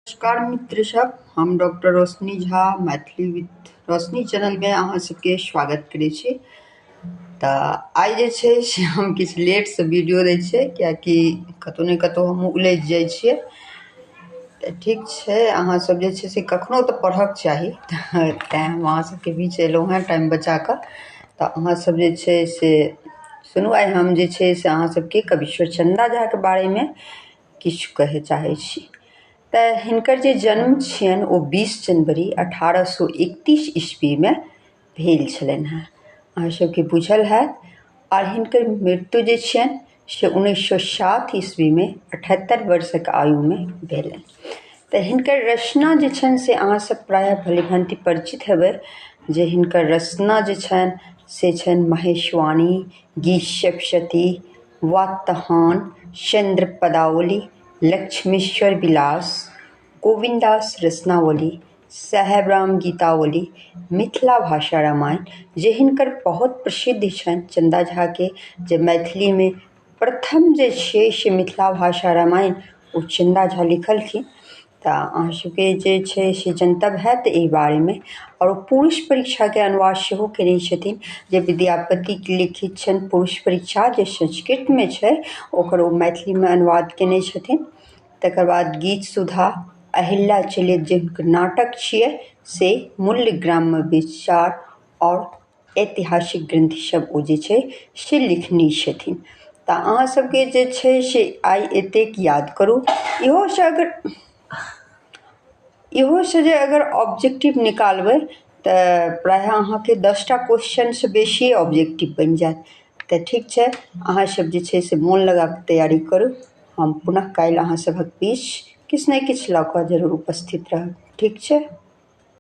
नमस्कार मित्र सब, हम डॉक्टर रोशनी झा मैथिली विथ रोशनी चैनलमे अहाँ सबके स्वागत करै छी। तऽ आइ जे छै से हम किछु लेटसँ वीडियो दै छियै, किएकि कतहु ने कतहु हमहूँ उलझि जाइ छियै। तऽ ठीक छै, अहाँ सब जे छै से कखनो तऽ पढ़क चाही, तैँ हम अहाँ सबके बीच एलहुँ हेँ टाइम बचा कऽ। तऽ अहाँ सब जे छै से सुनू, आइ हम जे छै से अहाँ सबके कवीश्वर चन्दा झाके बारेमे किछु कहय चाहै छी। तऽ हिनकर जे जन्म छियनि ओ 20 जनवरी 1831 ईस्वीमे भेल छलनि हेँ, अहाँ सबके बुझल हैत। आर हिनकर मृत्यु जे छियनि से 1907 ईस्वीमे 78 वर्षक आयुमे भेलनि। तऽ हिनकर रचना जे छनि से अहाँ सब प्रायः भलीभाँति परिचित हेबै, जे हिनकर रचना जे छनि से छनि महेशवाणी, गीत सप्तशती, वातहान, चंद्र पदावली, लक्ष्मीश्वर विलास, गोविंदास रचनावली, साहेबराम गीतावली, मिथिला भाषा रामायण, जे हिनकर बहुत प्रसिद्ध छनि चन्दा झाके, जे मैथिलीमे प्रथम जे छै से मिथिला भाषा रामायण ओ चन्दा झा लिखलखिन। तऽ अहाँ सबके जे छै से जनतब हैत एहि बारेमे। आओर पुरुष परीक्षाके अनुवाद सेहो केने छथिन, जे विद्यापतिके लिखित छनि पुरुष परीक्षा, जे संस्कृतमे छै, ओकर ओ मैथिलीमे अनुवाद केने छथिन। तकर बाद गीत सुधा, अहिल्या चलित जे हुनकर नाटक छियै से मूल्य ग्राम्य विचार आओर ऐतिहासिक ग्रंथ सब ओ जे छै से लिखने छथिन। तऽ अहाँ सबके जे छै से आइ एतेक याद करू। इहोसँ जे अगर ऑब्जेक्टिव निकालबै तऽ प्रायः अहाँके 10टा क्वेश्चनसँ बेसी ऑब्जेक्टिव बनि जायत। तऽ ठीक छै, अहाँ सब जे छै से मोन लगा कऽ तैयारी करू। हम पुनः काल्हि अहाँ सभक बीच किछु ने किछु लऽ कऽ जरूर उपस्थित रहब। ठीक छै।